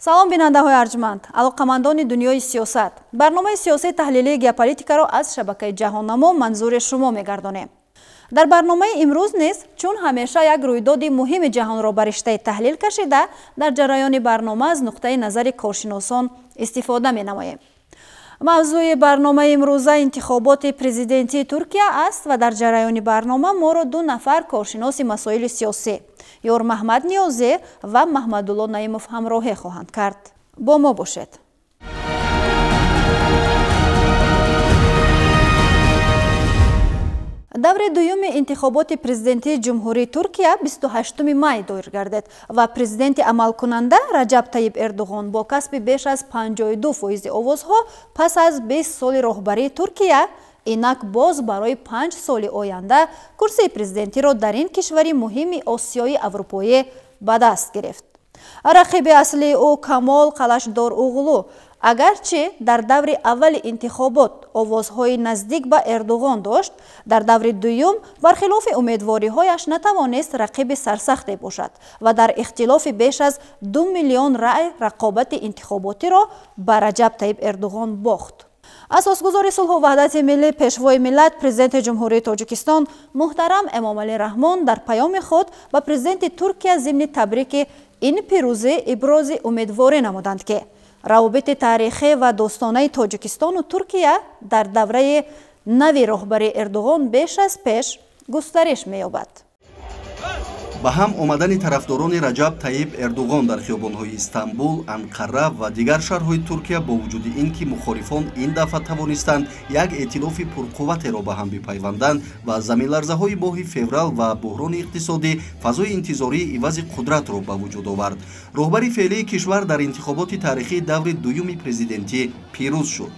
Салом, бинандаҳои арҷманд, алоқамандони дунёи сиёсат. Барномаи сиёсии таҳлилии геополитикаро аз шабакаи Ҷаҳоннамо манзури шумо мегардонем. Дар барномаи имрӯз низ чун ҳамеша як рӯйдоди муҳими ҷаҳонро ба риштаи таҳлил кашида, дар ҷараёни барнома аз нуқтаи назари коршиносон истифода менамоем. Мавзӯи барномаи имрӯза интихоботи президентии Туркия аст ва дар ҷараёни барнома моро ду нафар коршиноси масоили сиёсӣ Ёрмаҳмад Ниёзӣ ва Маҳмадулло Наимов ҳамроҳӣ хоҳанд кард. Бо мо бошед. Даври дуюми интихоботи президентии Ҷумҳурии Туркия 28 май доир гардид ва президенти амалкунанда Раҷаб Таиб Эрдуғон бо касби беш аз 52% овозҳо пас аз 20 соли роҳбарии Туркия инак боз барои 5 соли оянда курсии президентиро дар ин кишвари муҳими Осиёи Аврупоӣ ба даст гирифт. Рақиби аслии ӯ Камол Қалашдор-Уғлу агарчи дар даври аввали интихобот овозҳои наздик ба Эрдуғон дошт, дар даври дуюм бархилофи умедвориҳояш натавонист рақиби сарсахте бошад ва дар ихтилофи беш аз 2 миллион раъй рақобати интихоботиро ба Раҷаб Таиб Эрдуғон бохт. Асосгузори сулҳу ваҳдати миллӣ, пешвои миллат, президенти Ҷумҳурии Тоҷикистон муҳтарам Эмомалӣ Раҳмон дар паёми худ ба президенти Туркия зимни табрики ин пирӯзӣ ибрози умедворӣ намуданд, ки равобити таърихӣ ва дӯстонаи Тоҷикистону Туркия дар давраи нави роҳбарии Эрдуғон беш аз пеш густариш меёбад. Ба ҳам омадани тарафдорони Раҷаб Таиб Эрдуғон дар хиёбонҳои Истанбул, Анқара ва дигар шаҳрҳои Туркия бо вуҷуди ин ки мухолифон ин дафъа тавонистанд як эътилофи пурқувватеро ба ҳам бипайванданд ва заминларзаҳои моҳи феврал ва буҳрони иқтисодӣ фазои интизории ивази қудратро ба вуҷуд овард. Роҳбари феълии кишвар дар интихоботи таърихии даври дуюми президентӣ пирӯз шуд.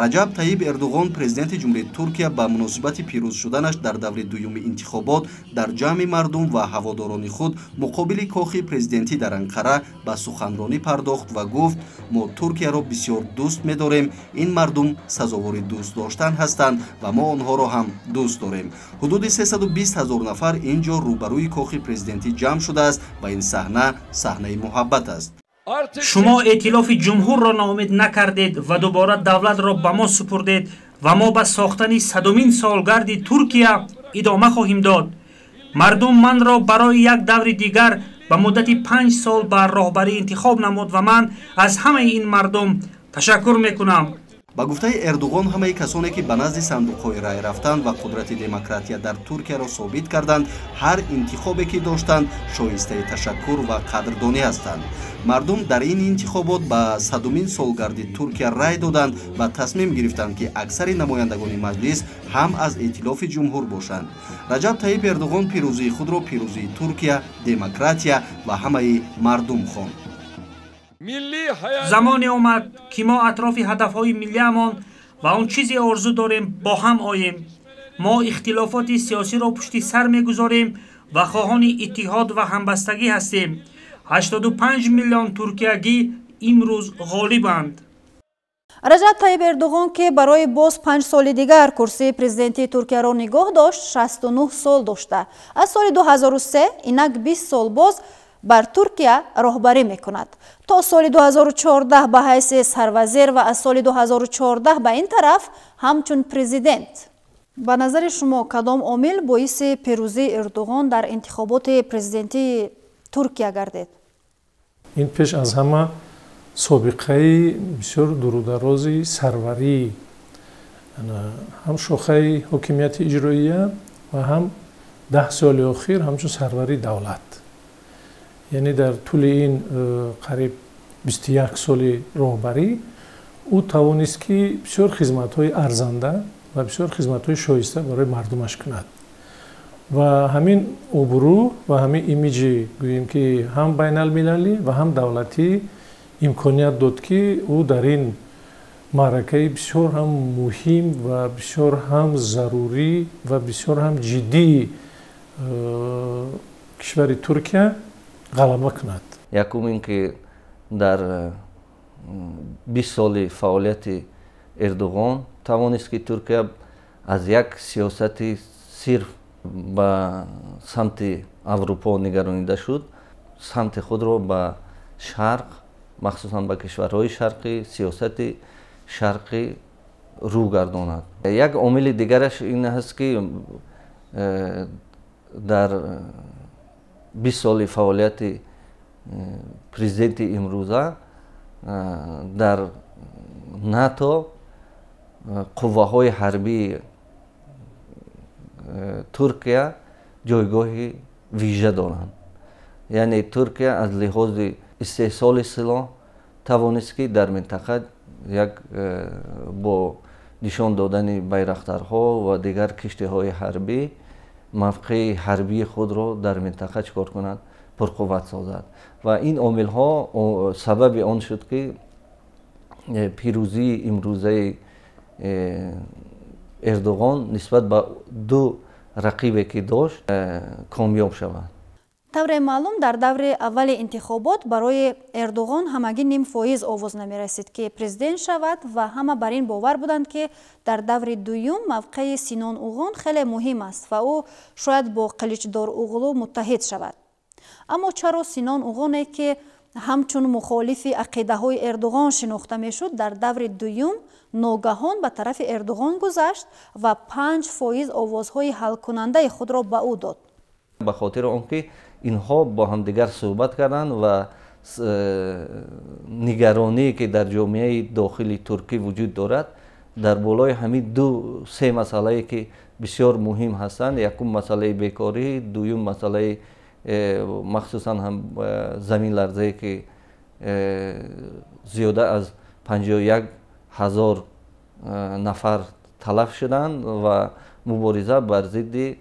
Раҷаб Таиб Эрдуғон, президенти Ҷумҳурии Туркия, ба муносибати пирӯз шуданаш дар даври дуюми интихобот дар ҷамъи мардум ва ҳаводорони худ муқобили кохи президентӣ дар Анқара ба суханронӣ пардохт ва гуфт: мо Туркияро бисёр дӯст медорем, ин мардум сазовори дӯст доштан ҳастанд ва мо онҳоро ҳам дӯст дорем. Ҳудуди 320 ҳазор нафар ин ҷо рӯбарӯи кохи президентӣ ҷамъ шудааст ва ин саҳна саҳнаи муҳаббат аст. Шумо эътилофи ҷумҳурро ноумед накардед ва дубора давлатро ба мо супурдед ва мо ба сохтани 100-умин солгарди Туркия идома хоҳем дод. Мардум манро барои як даври дигар ба муддати 5 сол ба роҳбарӣ интихоб намуд ва ман аз ҳамаи ин мардум ташаккур мекунам. Ба гуфтаи Эрдуғон, ҳамаи касоне ки ба назди сандуқҳои рай рафтанд ва қудрати демократия дар Туркияро собит карданд, ҳар интихобе ки доштанд шоистаи ташаккур ва қадрдонӣ ҳастанд. Мардум дар ин интихобот ба 100-умин солгарди Туркия рай доданд ва тасмим гирифтанд, ки аксари намояндагони маҷлис ҳам аз эътилофи ҷумҳур бошанд. Раҷаб Таиб Эрдуғон пирӯзии худро пирӯзии Туркия, демократия ва ҳамаи мардум хонд. Замоне омад, ки мо атрофи ҳадафҳои миллиамон ва он чизе орзу дорем бо ҳам оем. Мо ихтилофоти сиёсиро пушти сар мегузорем ва хоҳони иттиҳод ва ҳамбастагӣ ҳастем. 85 миллион туркиягӣ имрӯз ғолибанд. Раҷаб Таиб Эрдуғон, ки барои боз 5 соли дигар курсии президентии Туркияро нигоҳ дошт, 69 сол дошта. Аз соли 2003 инак 20 сол боз бар Туркия роҳбарӣ мекунад. То соли 2014 ба ҳайси сарвазир ва аз соли 2014 ба ин тараф ҳамчун президент. Ба назари шумо кадом омил боиси пирӯзии Эрдуғон дар интихоботи президентии Туркия гардид? Ин пеш аз ҳама собиқаи бисёр дурударози сарварии ҳам шохаи ҳокимияти иҷроия ва ҳам 10 соли охир ҳамчун сарварии давлат. Яъне дар тӯли ин қариб 21 соли роҳбарӣ ӯ тавонист, ки бисёр хизматҳои арзанда ва бисёр хизматҳои шоиста барои мардумаш кунад. Ва ҳамин обрӯ ва ҳамин имиҷи, гӯем ки ҳам байналмилалӣ ва ҳам давлатӣ имконият дод, ки ӯ дар ин маъракаи бисёр ҳам муҳим ва бисёр ҳам зарурӣ ва бисёр ҳам ҷиддии кишвари Туркия ғалаба кунад. Якум ин ки дар 20 соли фаъолияти Эрдуғон тавонист, ки Туркия аз як сиёсати сирф ба самти Аврупо нигаронида шуд, самти худро ба шарқ Махсусан ба кишварҳои шарқӣ, сиёсати шарқӣ рӯ гардонад. Як омили дигараш ин аст, ки дар 20 соли фаъолияти президенти имрӯза дар НАТО қувваҳои ҳарбии Туркия ҷойгоҳи вижа доранд. Яъне Туркия аз лиҳози истеҳсоли силоҳ тавонист, ки дар минтақа як бо нишон додани байрақтарҳо ва дигар киштиҳои ҳарбӣ мавқеи ҳарбии худро дар минтақа чӣ кор кунад, пурқувват созад. Ва ин омилҳо сабаби он шуд, ки пирӯзии имрӯзаи Эрдоғон нисбат ба ду рақибе, ки дошт, комёб шавад. Тавре маълум, дар даври аввали интихобот барои Эрдуғон ҳамагӣ 0.5% овоз намерасид, ки президент шавад, ва ҳама бар ин бовар буданд, ки дар даври дуюм мавқеи Синон Уғон хеле муҳим аст ва ӯ шояд бо Қиличдор Уғлу муттаҳид шавад. Аммо чаро Синон Уғоне, ки ҳамчун мухолифи ақидаҳои Эрдуғон шинохта мешуд, дар даври дуюм ногаҳон ба тарафи Эрдуғон гузашт ва 5% овозҳои ҳалкунандаи худро ба ӯ дод? Ба хотири он ки инҳо бо ҳамдигар суҳбат карданд ва нигароние, ки дар ҷомеаи дохили туркӣ вуҷуд дорад, дар болои ҳамин ду се масъалае, ки бисёр муҳим ҳастанд: якум масъалаи бекорӣ, дуюм масъалаи махсусан ҳам заминларзае, ки зиёда аз 51 000 нафар талаф шуданд, ва мубориза бар зидди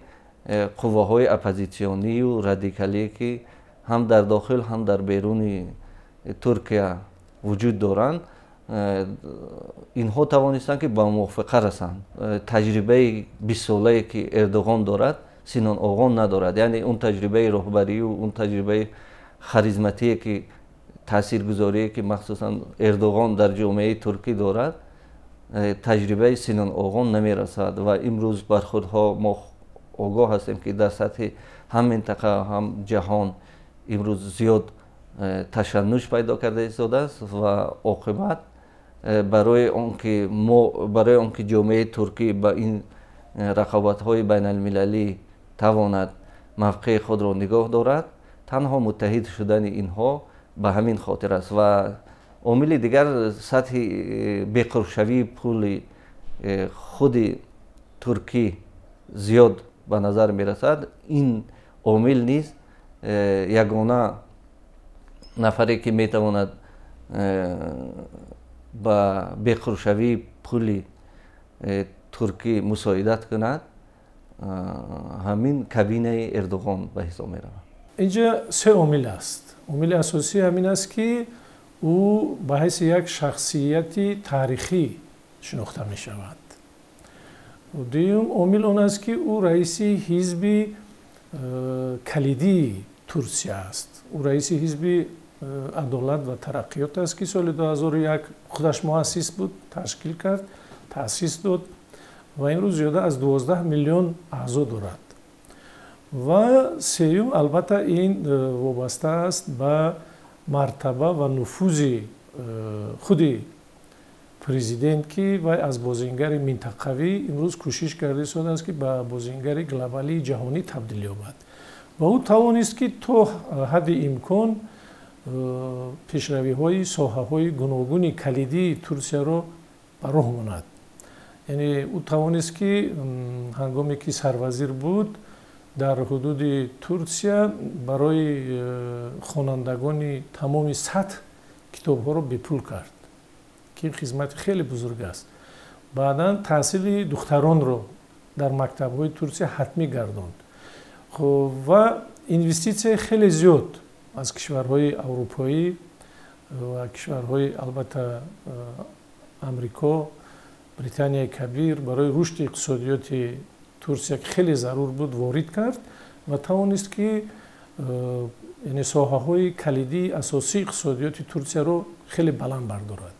қувваҳои оппозитсионию радикалие, ки ҳам дар дохил, ҳам дар беруни Туркия вуҷуд доранд, инҳо тавонистанд, ки ба мувофиқа расанд. Таҷрибаи бистсолае, ки Эрдоғон дорад, Синон Оғон надорад. Яъне он таҷрибаи роҳбарию он таҷрибаи харизматие, ки таъсиргузорие, ки махсусан Эрдоғон дар ҷомеаи туркӣ дорад, таҷрибаи Синон Оғон намерасад. Ва имрӯз бархӯрдҳо, мо огоҳ ҳастем, ки дар сатҳи ҳам минтақа, ҳам ҷаҳон имрӯз зиёд ташаннуҷ пайдо карда истодааст. Ва оқибат барои он ки ҷомеаи туркӣ ба ин рақобатҳои байналмилалӣ тавонад мавқеи худро нигоҳ дорад, танҳо муттаҳид шудани инҳо ба ҳамин хотир аст. Ва омили дигар сатҳи беқурбшавии пули худи туркӣ зиёд ба назар мерасад. Ин омил низ ягона нафаре, ки метавонад ба беқурбшавии пули туркӣ мусоидат кунад, ҳамин кабинаи Эрдоғон ба ҳисоб меравад. Инҷа се омил аст. Омили асосӣ ҳамин аст, ки ӯ ба ҳайси як шахсияти таърихӣ шинохта мешавад. Дуюм омил он аст, ки ӯ раиси ҳизби калидии Турсия аст. Ӯ раиси ҳизби Адолат ва тараққиёт аст, ки соли 2001 худаш муассис буд, ташкил кард, таъсис дод ва имрӯз зиёда аз 12 миллион аъзо дорад. Ва сеюм, албатта, ин вобаста аст ба мартаба ва нуфузи худи президент, ки вай аз бозингари минтақавӣ имрӯз кӯшиш карда истодааст, ки ба бозингари глобалии ҷаҳонӣ табдил ёбад. Ва ӯ тавонист, ки то ҳадди имкон пешравиҳои соҳаҳои гуногуни калидии Турсияро ба роҳ монад. Яъне ӯ тавонист, ки ҳангоме ки сарвазир буд, дар ҳудуди Турсия барои хонандагони тамоми сатҳ китобҳоро бепул кард, ки ин хизмати хеле бузург аст. Баъдан таҳсили духтаронро дар мактабҳои Турсия ҳатмӣ гардонд. Хуб, ва инвеститсияи хеле зиёд аз кишварҳои аврупоӣ ва кишварҳои, албатта, Амрико, Британияи Кабир барои рушди иқтисодиёти Турсия, ки хеле зарур буд, ворид кард ва тавонист, ки яъне соҳаҳои калидии асосии иқтисодиёти Турсияро хеле баланд бардорад.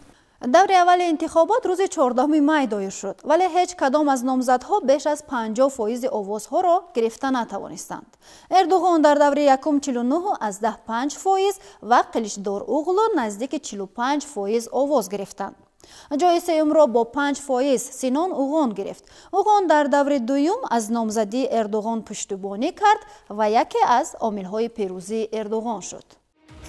Даври аввали интихобот рӯзи 14 май доир шуд, вале ҳеҷ кадом аз номзадҳо беш аз 50% овозҳоро гирифта натавонистанд. Эрдуғон дар даври якум 49,5% ва Қиличдор-Уғлу наздики 45% овоз гирифтанд. Ҷои сеюмро бо 5% Синон Уғон гирифт. Уғон дар даври дуюм аз номзадии Эрдуғон пуштибонӣ кард ва яке аз омилҳои пирӯзии Эрдуғон шуд.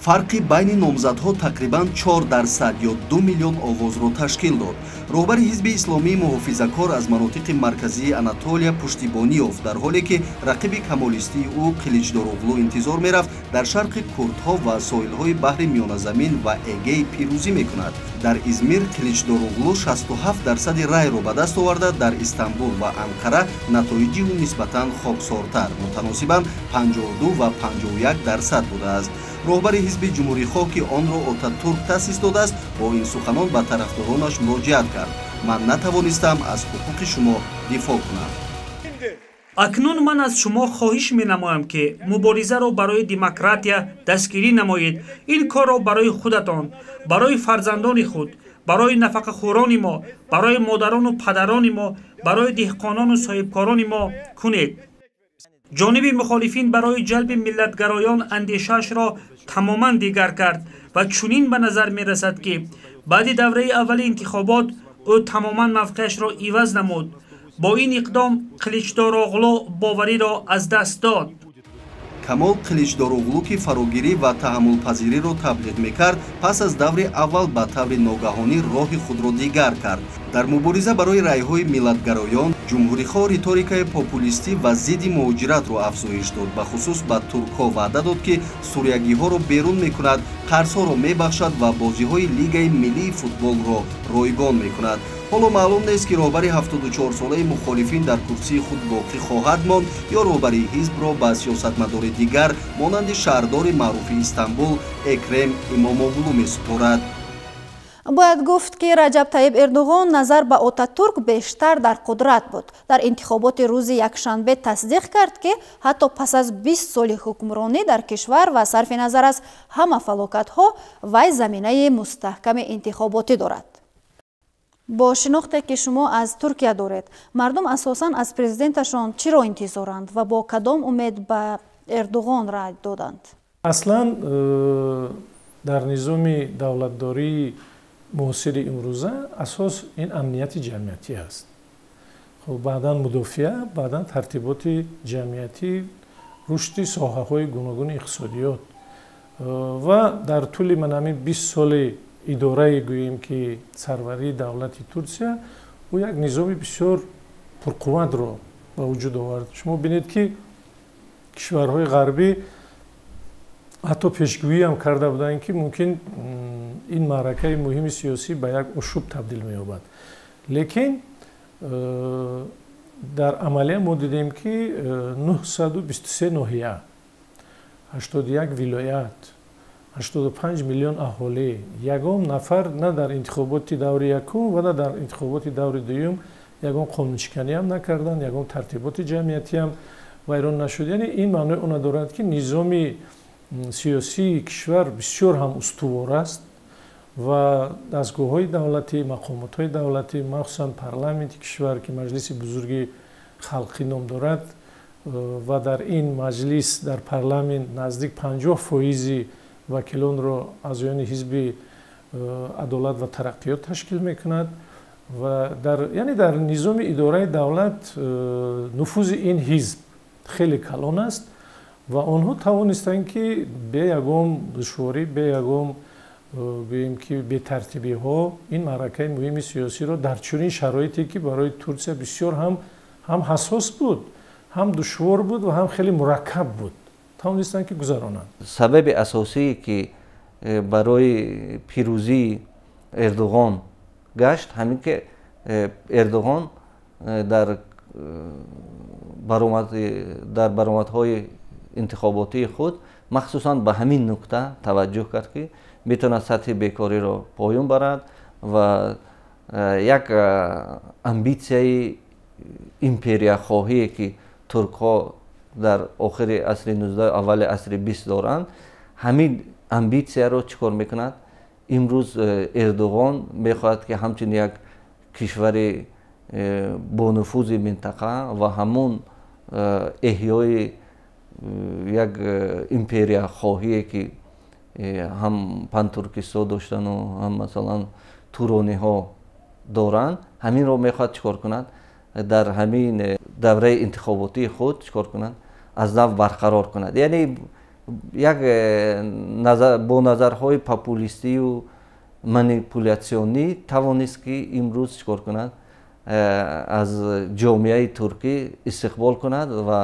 Фарқи байни номзадҳо тақрибан 4% ё 2 миллион овозро ташкил дод. Роҳбари ҳизби исломии муҳофизакор аз манотиқи марказии Анатолия пуштибонӣ ёфт, дар ҳоле ки рақиби камолистии ӯ Қиличдороғлу интизор мерафт дар шарқи курдҳо ва соҳилҳои баҳри Миёназамин ва Эгей пирӯзӣ мекунад. Дар Измир Қиличдороғлу 67% райро ба даст оварда, дар Истанбул ва Анқара натоиҷи ӯ нисбатан хоксортар, мутаносибан 52 ва 51% будааст. Роҳбари ҳизби ҷумҳурихоҳ, ки онро Отатурк таъсис додааст, бо ин суханон ба тарафдоронаш муроҷиат кард: ман натавонистам аз ҳуқуқи шумо дифоъ кунам. Акнун ман аз шумо хоҳиш менамоям, ки муборизаро барои демократия дастгирӣ намоед. Ин корро барои худатон, барои фарзандони худ, барои нафақахӯрони мо, барои модарону падарони мо, барои деҳқонону соҳибкорони мо кунед. Ҷониби мухолифин барои ҷалби миллатгароён андешаашро тамоман дигар кард ва чунин ба назар мерасад, ки баъди давраи аввали интихобот ӯ тамоман мавқеашро иваз намуд. Бо ин иқдом Қиличдороғлу бовариро аз даст дод. Камол Қиличдороғлу, ки фарогирӣ ва таҳаммулпазириро таблиғ мекард, пас аз даври аввал ба таври ногаҳонӣ роҳи худро дигар кард. Дар мубориза барои райҳои миллатгароён ҷумҳурихоҳ риторикаи популистӣ ва зидди муҳоҷиратро афзоиш дод. Бахусус ба туркҳо ваъда дод, ки суриягиҳоро берун мекунад, қарзҳоро мебахшад ва бозиҳои Лигаи миллии футболро ройгон мекунад. Ҳоло маълум нест, ки роҳбари 74-солаи мухолифин дар курсии худ боқӣ хоҳад монд ё роҳбарии ҳизбро ба сиёсатмадори дигар монанди шаҳрдори маъруфи Истанбул Экрем Имомоглу месупорад. Бояд гуфт, ки Раҷаб Таиб Эрдуғон назар ба Отатурк бештар дар қудрат буд. Дар интихоботи рӯзи якшанбе тасдиқ кард, ки ҳатто пас аз 20 соли ҳукмронӣ дар кишвар ва сарфи назар аз ҳама фалокатҳо вай заминаи мустаҳками интихоботӣ дорад. Бо шинохте, ки шумо аз Туркия доред, мардум асосан аз президенташон чиро интизоранд ва бо кадом умед ба Эрдуғон рай доданд? Аслан дар низоми давлатдории муосири имрӯза асос ин амнияти ҷамъиятӣ аст. Хуб, баъдан мудофиа, баъдан тартиботи ҷамъиятӣ, рушди соҳаҳои гуногуни иқтисодиёт. Ва дар тӯли ман ҳамин 20 соли идораи, гӯем ки сарварии давлати Турсия, ӯ як низоми бисёр пурқувватро ба вуҷуд овард. Шумо бинед, ки кишварҳои ғарбӣ ҳатто пешгӯиам карда буданд, ки мумкин ин маъракаи муҳими сиёсӣ ба як ошӯб табдил меёбад. Лекин дар амалия мо дидем, ки 923 ноҳия, 81 вилоят, 85 миллион аҳолӣ, ягон нафар на дар интихоботи даври якум ва на дар интихоботи даври дуюм ягон қонуншиканиам накарданд, ягон тартиботи ҷамъиятиам вайрон нашуд. Яъне ин маънои онро дорад, ки низоми сиёсии кишвар бисёр ҳам устувор аст ва дастгоҳҳои давлатӣ, мақомотҳои давлатӣ, махсусан парламенти кишвар, ки Маҷлиси бузурги халқӣ ном дорад, ва дар ин маҷлис, дар парламент наздик 50% вакилонро аъзоёни ҳизби Адолат ва тараққиёт ташкил мекунад. Ва яъне дар низоми идораи давлат нуфузи ин ҳизб хеле калон аст ва онҳо тавонистанд, ки бе ягон душворӣ, бе ягон, гӯем ки, бетартибиҳо ин маъракаи муҳими сиёсиро дар чунин шароите, ки барои Турсия бисёр ҳам ҳассос буд, ҳам душвор буд ва ҳам хеле мураккаб буд, тавонистанд, ки гузаронанд. Сабаби асосие, ки барои пирӯзии Эрдуғон гашт, ҳамин ки Эрдуғон дар баромадҳои интихоботии худ махсусан ба ҳамин нукта таваҷҷӯҳ кард, ки метавонад сатҳи бекориро поён барад ва як амбитсияи империяхоҳие, ки туркҳо дар охири асри 19, аввали асри 20 доранд, ҳамин амбитсияро чӣ кор мекунад? Имрӯз Эрдоғон мехоҳад, ки ҳамчун як кишвари бонуфузи минтақа ва ҳамон эҳёи як империяхоҳие, ки ҳам пантуркистҳо доштану ҳам, масалан, турониҳо доранд, ҳаминро мехоҳад чӣ кор кунад? Дар ҳамин давраи интихоботии худ чӣ кор кунад? Аз нав барқарор кунад. Яъне як бо назарҳои популистию манипулятсионӣ тавонист, ки имрӯз чӣ кор кунад? Аз ҷомеаи туркӣ истиқбол кунад ва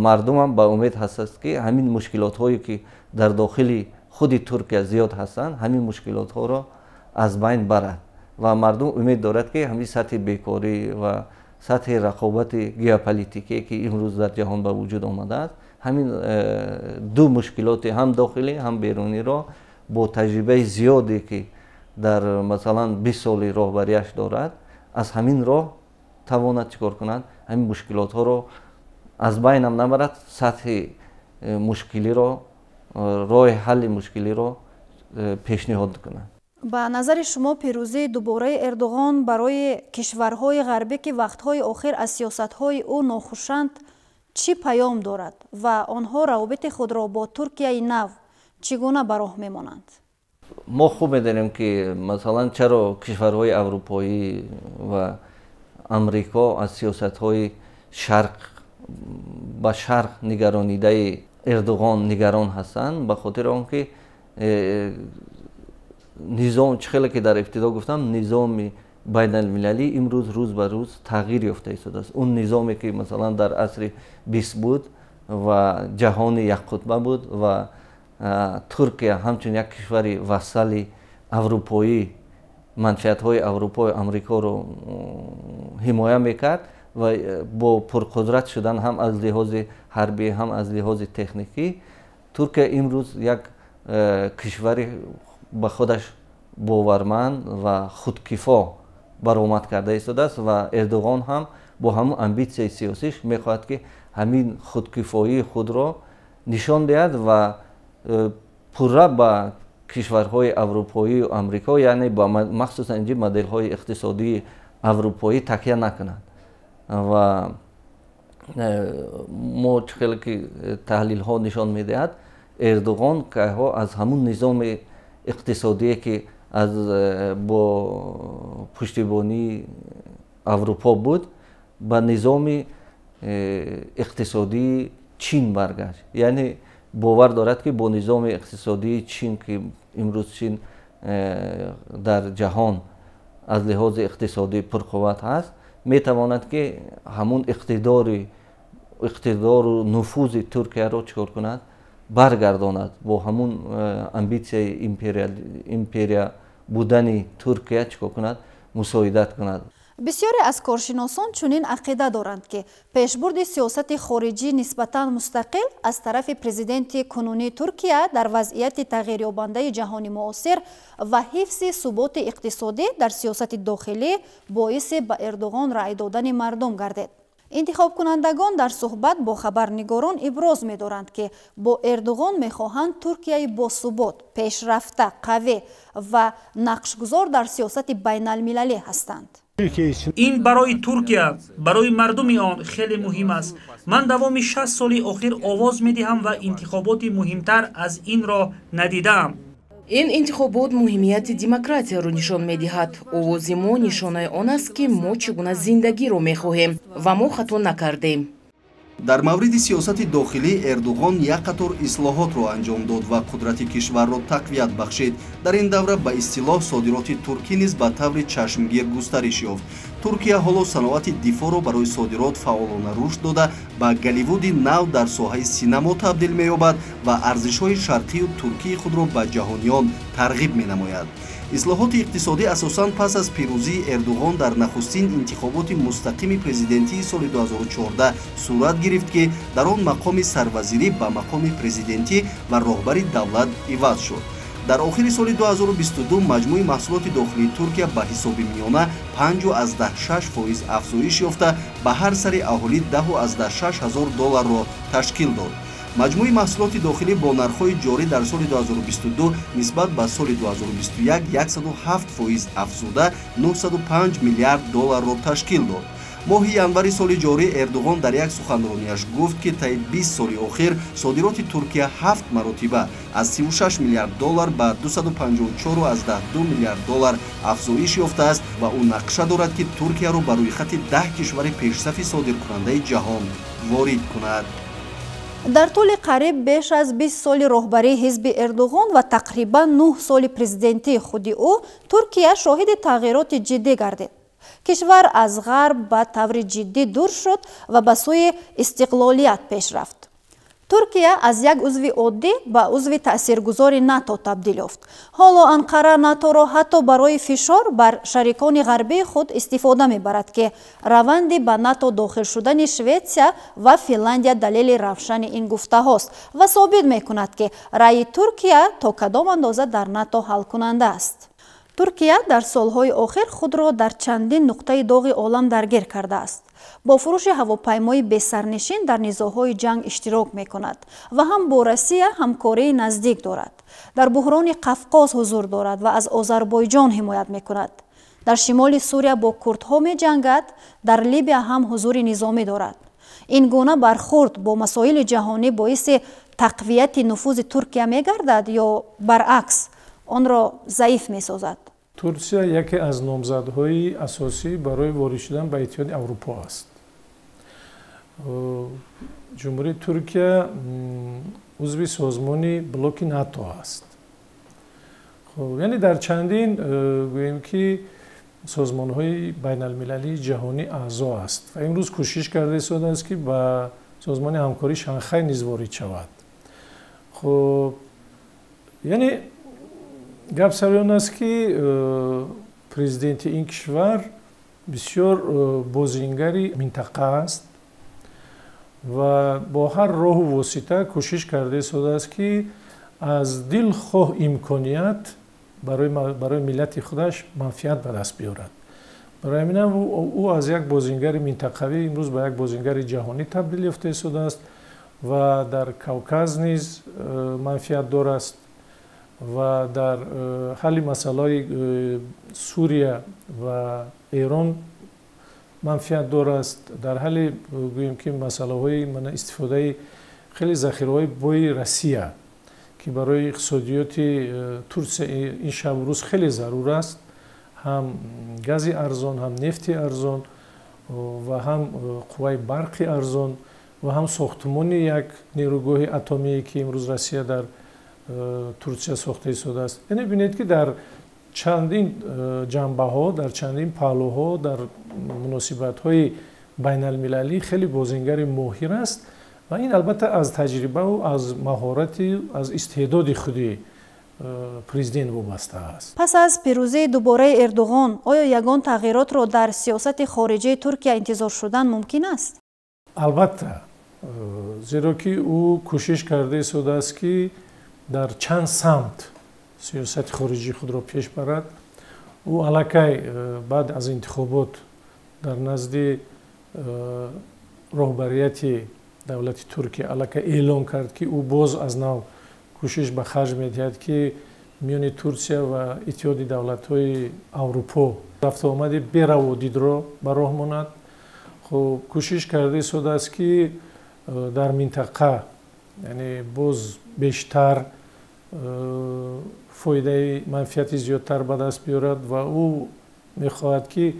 мардумам ба умед ҳастанд, ки ҳамин мушкилотҳое, ки дар дохили худи Туркия зиёд ҳастанд, ҳамин мушкилотҳоро аз байн барад. Ва мардум умед дорад, ки ҳамин сатҳи бекорӣ ва сатҳи рақобати геополитикие, ки имрӯз дар ҷаҳон ба вуҷуд омадааст, ҳамин ду мушкилоти ҳам дохилӣ, ҳам беруниро бо таҷрибаи зиёде, ки дар, масалан, 20 соли роҳбарияш дорад, аз ҳамин роҳ тавонад чӣ кор кунад? Ҳамин мушкилотҳоро аз байнам набарад, сатҳи мушкилиро, роҳи ҳалли мушкилиро пешниҳод кунад. Ба назари шумо, пирӯзии дубораи Эрдоғон барои кишварҳои ғарбӣ, ки вақтҳои охир аз сиёсатҳои ӯ нохушанд, чӣ паём дорад ва онҳо равобити худро бо Туркияи нав чӣ гуна ба роҳ мемонанд? Мо хуб медонем, ки, масалан, чаро кишварҳои аврупоӣ ва Амрико аз сиёсатҳои шарқ ба шарқ нигаронидаи Эрдоғон нигарон ҳастанд. Ба хотири он ки низом, чӣ хеле ки дар ибтидо гуфтам, низоми байналмилалӣ имрӯз рӯз ба рӯз тағйир ёфта истодааст. Он низоме, ки, масалан, дар асри 20 буд ва ҷаҳони якқутба буд ва Туркия ҳамчун як кишвари вассали аврупоӣ манфиатҳои Аврупою Амрикоро ҳимоя мекард ва бо пурқудрат шудан ҳам аз лиҳози ҳарбӣ, ҳам аз лиҳози техникӣ, Туркия имрӯз як кишвари ба худаш боварманд ва худкифо баромад карда истодааст. Ва Эрдоғон ҳам бо ҳамун амбитсияи сиёсиш мехоҳад, ки ҳамин худкифоии худро нишон диҳад ва пурра ба кишварҳои аврупоию Амрико, яъне махсусан инҷи моделҳои иқтисодии аврупоӣ такя накунад. Ва мо чӣ хеле ки таҳлилҳо нишон медиҳад, Эрдоғон кайҳо аз ҳамун низоми иқтисодие, ки аз бо пуштибонии Аврупо буд, ба низоми иқтисодии Чин баргашт. Яъне бовар дорад, ки бо низоми иқтисодии Чин, ки имрӯз Чин дар ҷаҳон аз лиҳози иқтисодӣ пурқувват ҳаст, метавонад, ки ҳамун иқтидору нуфузи Туркияро чӣ кор кунад? Баргардонад. Бо ҳамун амбитсияи империя будани Туркия чӣ кор кунад? Мусоидат кунад. Бисёре аз коршиносон чунин ақида доранд, ки пешбурди сиёсати хориҷӣ нисбатан мустақил аз тарафи президенти кунунии Туркия дар вазъияти тағйирёбандаи ҷаҳони муосир ва ҳифзи суботи иқтисодӣ дар сиёсати дохилӣ боиси ба Эрдоғон раъй додани мардум гардид. Интихобкунандагон дар суҳбат бо хабарнигорон иброз медоранд, ки бо Эрдоғон мехоҳанд Туркияи босубот, пешрафта, қавӣ ва нақшгузор дар сиёсати байналмилалӣ ҳастанд. Ин барои Туркия, барои мардуми он хеле муҳим аст. Ман давоми 60 соли охир овоз медиҳам ва интихоботи муҳимтар аз инро надидаам. Ин интихобот муҳимияти демократияро нишон медиҳад. Овози мо нишонаи он аст, ки мо чӣ гуна зиндагиро мехоҳем, ва мо хато накардем. Дар мавриди сиёсати дохилӣ Эрдуғон як қатор ислоҳотро анҷом дод ва қудрати кишварро тақвият бахшид. Дар ин давра ба истилоҳ содироти туркӣ низ ба таври чашмгир густариш ёфт. Туркия ҳоло саноати дифоъро барои содирот фаъолона рушд дода, ба Голливуди нав дар соҳаи синамо табдил меёбад ва арзишҳои шарқию туркии худро ба ҷаҳониён тарғиб менамояд. Ислоҳоти иқтисодӣ асосан пас аз пирӯзии Эрдуғон дар нахустин интихоботи мустақими президентии соли 2014 сурат гирифт, ки дар он мақоми сарвазирӣ ба мақоми президентӣ ва роҳбари давлат иваз шуд. Дар охири соли 2022 маҷмӯи маҳсулоти дохилии Туркия ба ҳисоби миёна 5,6% афзоиш ёфта, ба ҳар сари аҳолӣ 10,6 ҳазор долларро ташкил дод. Маҷмӯи маҳсулоти дохилӣ бо нархҳои ҷорӣ дар соли 2022 нисбат ба соли 2021 107% афзуда 905 миллиард долларро ташкил дод. Моҳи январи соли ҷорӣ Эрдуғон дар як суханронияш гуфт, ки таи 20 соли охир содироти Туркия 7 маротиба аз 36 миллиард доллар ба 254,2 миллиард доллар афзоиш ёфтааст ва ӯ нақша дорад, ки Туркияро ба рӯйхати 10 кишвари пешсафи содиркунандаи ҷаҳон ворид кунад. Дар тӯли қариб беш аз 20 соли роҳбарии ҳизби Эрдуғон ва тақрибан 9 соли президентии худи ӯ, Туркия шоҳиди тағйироти ҷиддӣ гардид. Кишвар аз ғарб ба таври ҷиддӣ дур шуд ва ба сӯи истиқлолият пеш рафт. Туркия аз як узви оддӣ ба узви таъсиргузори НАТО табдил ёфт. Ҳоло Анқара НАТОро ҳатто барои фишор бар шарикони ғарбии худ истифода мебарад, ки раванди ба НАТО дохил шудани Шветсия ва Финландия далели равшани ин гуфтаҳост ва собит мекунад, ки раъйи Туркия то кадом андоза дар НАТО ҳалкунанда аст. Туркия дар солҳои охир худро дар чандин нуқтаи доғи олам даргир кардааст. Бо фурӯши ҳавопаймои бесарнишин дар низоъҳои ҷанг иштирок мекунад ва ҳам бо Россия ҳамкории наздик дорад. Дар буҳрони Қафқоз ҳузур дорад ва аз Озарбойҷон ҳимоят мекунад. Дар шимоли Сурия бо курдҳо меҷангад, дар Либия ҳам ҳузури низомӣ дорад. Ин гуна бархурд бо масоили ҷаҳонӣ боиси тақвияти нуфузи Туркия мегардад ё баръакс онро заиф месозад? Турсия яке аз номзадҳои асосӣ барои ворид шудан ба Иттиҳоди Аврупо аст. Ҷумҳурии Туркия узви созмони блоки НАТО аст. Яъне дар чандин гӯем ки созмонҳои байналмилалии ҷаҳонӣ аъзо аст ва имрӯз кӯшиш карда истодааст, ки ба созмони ҳамкории Шанхай низ ворид шавад. Хуб, яъне гап сари он аст, ки президенти ин кишвар бисёр бозингари минтақа аст ва бо ҳар роҳу восита кӯшиш карда истодааст, ки аз дилхоҳ имконият барои миллати худаш манфиат ба даст биёрад. Барои ҳаминам ӯ аз як бозингари минтақавӣ имрӯз ба як бозингари ҷаҳонӣ табдил ёфта истодааст ва дар Кавказ низ манфиатдор аст ва дар ҳалли масъалаҳои Сурия ва Эрон манфиатдор аст, дар ҳалли гӯем ки масъалаҳои истифодаи хеле захираҳои бои Россия, ки барои иқтисодиёти Турсия ин шабу рӯз хеле зарур аст, ҳам гази арзон, ҳам нефти арзон ва ҳам қувваи барқи арзон ва ҳам сохтмони як нерӯгоҳи атомие, ки имрӯз Россия дар Турсия сохта истодааст. Яъне бинед, ки дар чандин ҷанбаҳо, дар чандин паҳлӯҳо, дар муносибатҳои байналмилалӣ хеле бозингари моҳир аст ва ин албатта аз таҷрибаву аз маҳорати, аз истеъдоди худи президент вобаста аст. Пас аз пирӯзии дубораи Эрдуғон оё ягон тағйиротро дар сиёсати хориҷии Туркия интизор шудан мумкин аст? Албатта, зеро ки ӯ кӯшиш карда истодааст, ки дар чанд самт сиёсати хориҷии худро пеш барад. Ӯ аллакай баъд аз интихобот дар назди роҳбарияти давлати Туркия аллакай эълон кард, ки ӯ боз аз нав кӯшиш ба харҷ медиҳад, ки миёни Турсия ва Иттиҳоди давлатҳои Аврупо рафтуомади бераводидро ба роҳ монад. Хуб, кӯшиш карда истодааст, ки дар минтақа яъне боз бештар фоидаи манфиати зиёдтар ба даст биёрад ва ӯ мехоҳад, ки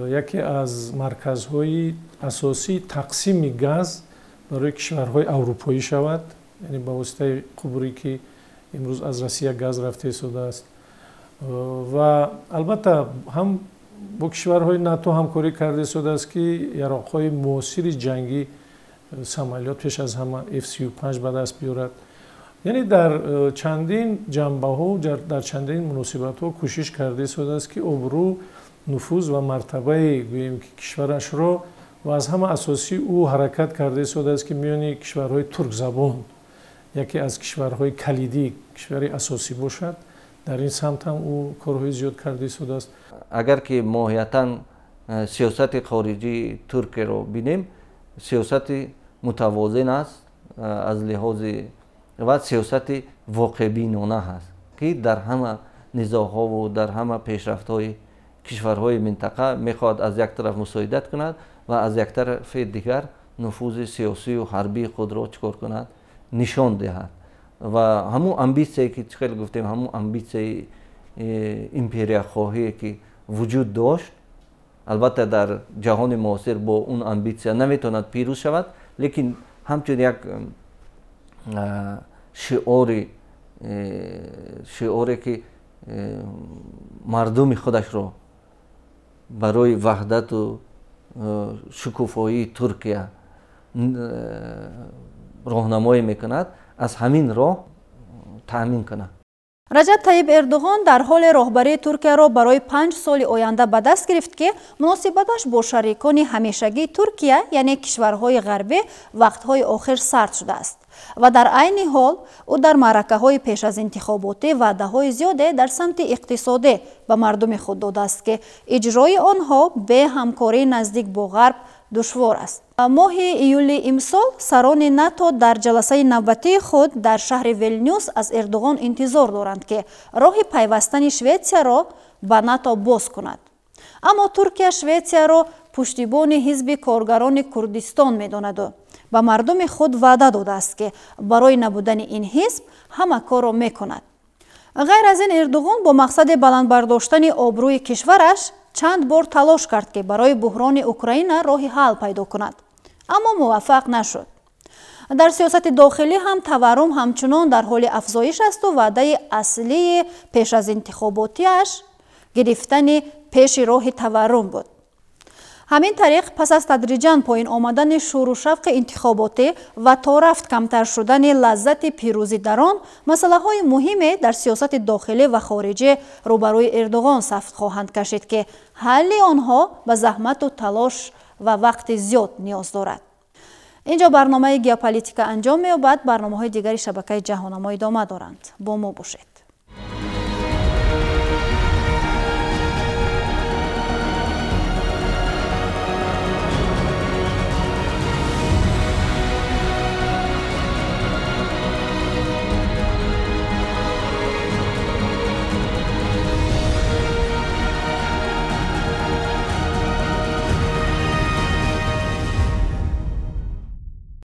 яке аз марказҳои асосии тақсими газ барои кишварҳои аврупоӣ шавад, яъне ба воситаи қубуре, ки имрӯз аз Россия газ рафта истодааст. Ва албатта ҳам бо кишварҳои НАТО ҳамкорӣ карда истодааст, ки яроқҳои муосири ҷангӣ, самолёт, пеш аз ҳама F-35 ба даст биёрад. Яъне дар чандин ҷанбаҳо, дар чандин муносибатҳо кӯшиш карда истодааст, ки обрӯ, нуфуз ва мартабаи гӯем ки кишварашро ва аз ҳама асосӣ ӯ ҳаракат карда истодааст, ки миёни кишварҳои туркзабон яке аз кишварҳои калидӣ, кишвари асосӣ бошад. Дар ин самт ҳам ӯ корҳои зиёд карда истодааст. Агар ки моҳиятан сиёсати хориҷии Туркияро бинем, сиёсати мутавозин аст. Аз лиҳози ва сиёсати воқеъбинона ҳаст, ки дар ҳама низоъҳову дар ҳама пешрафтҳои кишварҳои минтақа мехоҳад аз як тараф мусоидат кунад ва аз як тарафи дигар нуфузи сиёсию ҳарбии худро чӣ кор кунад, нишон диҳад. Ва ҳамун амбитсияе ки хеле гуфтем, ҳамун амбитсияи империяхоҳие ки вуҷуд дошт, албатта дар ҷаҳони муосир бо он амбитсия наметавонад пирӯз шавад, лекин ҳамчун як шиоре ки мардуми худашро барои ваҳдату шукуфоии Туркия роҳнамоӣ мекунад, аз ҳамин роҳ таъмин кунад. Раҷаб Таиб Эрдуғон дар ҳоле роҳбарии Туркияро барои 5 соли оянда ба даст гирифт, ки муносибаташ бо шарикони ҳамешагии Туркия, яъне кишварҳои ғарбӣ, вақтҳои охир сард шудааст. Ва дар айни ҳол ӯ дар маъракаҳои пеш аз интихоботӣ ваъдаҳои зиёде дар самти иқтисодӣ ба мардуми худ додааст, ки иҷрои онҳо бе ҳамкории наздик бо ғарб душвор аст. Моҳи июли имсол сарони НАТО дар ҷаласаи навбатии худ дар шаҳри Вилнюс аз Эрдуғон интизор доранд, ки роҳи пайвастани Шветсияро ба НАТО боз кунад. Аммо Туркия Шветсияро пуштибони ҳизби коргарони Курдистон медонаду ба мардуми худ ваъда додааст, ки барои набудани ин ҳизб ҳама корро мекунад. Ғайр аз ин, Эрдуғон бо мақсади баланд бардоштани обрӯи кишвараш чанд бор талош кард, ки барои буҳрони Украина роҳи ҳал пайдо кунад, аммо муваффақ нашуд. Дар сиёсати дохилӣ ҳам таваррум ҳамчунон дар ҳоли афзоиш асту ваъдаи аслии пеш аз интихоботиаш гирифтани пеши роҳи таваррум буд. Ҳамин тариқ, пас аз тадриҷан поин омадани шӯру шавқи интихоботӣ ва то рафт камтар шудани лаззати пирӯзӣ дар он, масъалаҳои муҳиме дар сиёсати дохилӣ ва хориҷӣ рӯбарӯи Эрдуғон саф хоҳанд кашид, ки ҳалли онҳо ба заҳмату талош ва вақти зиёд ниёз дорад. Инҷо барномаи геополитика анҷом меёбад. Барномаҳои дигари шабакаи Ҷаҳоннамо идома доранд. Бо мо бошед.